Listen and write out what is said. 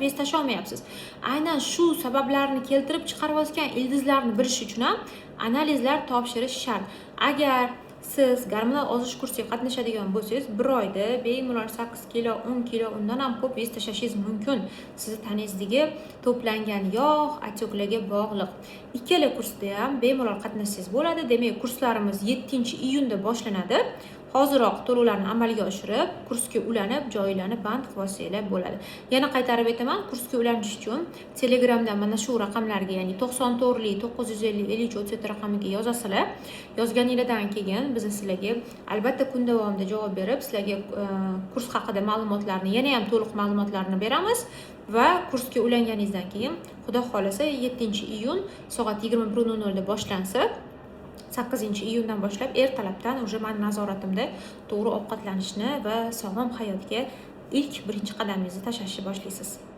вес tashlolmayapsiz. Aynan shu sabablarni keltirib chiqarayotgan ildizlarni bilish uchun ham analizlar topshirish shart. Agar siz gormonal ozish kursiga qatnashadigan bo'lsangiz, bir oyda bemalol 8 kilo, 10 kilo, undan ham ko'p вес tashlashingiz mumkin, sizni tanangizdagi to'plangan yog', отёк larga bog'liq. Ikkala kursda ham bemalol qatnashsangiz bo'ladi. Demak, kurslarimiz 7-iyunda boshlanadi. Hoziroq to'lovlarni amalga oshirib, kursga ulanib, joylarni band qilib olsanglar bo'ladi. Yana qaytarib aytaman, kursga ulanish uchun Telegramda mana shu raqamlarga, ya'ni 94 950 53 37 raqamiga yozasizlar. Yozganinglardan keyin biz sizlarga albatta kun davomida javob berib, sizlarga kurs haqida ma'lumotlarni, yana ham to'liq ma'lumotlarni beramiz va kursga ulanganingizdan keyin, xudo xohlasa, 7-iyun soat 21:00 da boshlansa, 8-iyundan boshlab ertalabdan уже mani nazoratimda to'g'ri ovqatlanishni va sog'lom hayotga ilk birinchi qadamingizni tashlashni boshlaysiz.